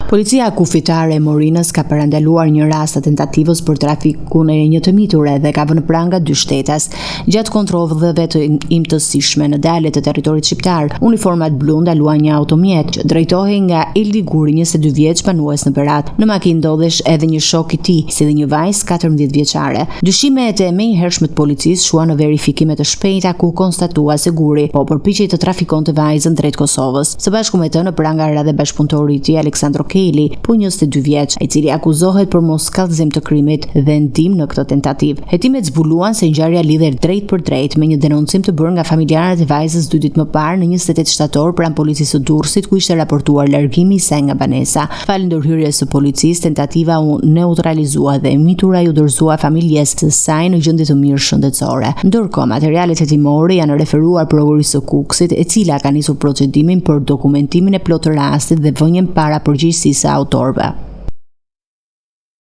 Policia kufitare e Morinës ka parandaluar një rast të tentativës për trafikun e një të miture dhe ka vënë në pranga dy shtetas. Gjatë kontrolleve të imtësishme në dalje të territorit shqiptar, uniformat blu ndaluan një automjet që drejtohej nga Eldi Guri, 22 vjeç, banues në Berat. Në makinë ndodhesh edhe një shok i tij, si dhe një vajzë 14 vjeçare. Dyshimet e menjëhershme të policisë çuan në verifikime të shpejta ku u konstatua se Guri po përpiqej të trafikonte vajzën drejt Kosovës. Së bashku me të në pranga ra dhe bashkëpunëtori i tij Aleksandro Keli, po 22 vjeç, i cili akuzohet për moskallëzim të krimit dhe ndihmë në këtë tentativë. Hetimet zbuluan se ngjarja lidhej drejtpërdrejt me një denoncim të bërë nga familjarët e vajzës dy ditë më parë në 28 shtator pranë policisë së Durrësit ku ishte raportuar largimi i saj nga banesa. Falë ndërhyrjes së policisë, tentativa u neutralizua dhe e mitura iu dorëzua familjes së saj në gjendje të mirë shëndetësore. Ndërkohë, materialet hetimore janë referuar prokurorisë së Kukësit, e cila ka nisur procedimin për dokumentimin e plotë të rastit dhe vënien para përgjegjësisë së autorëve.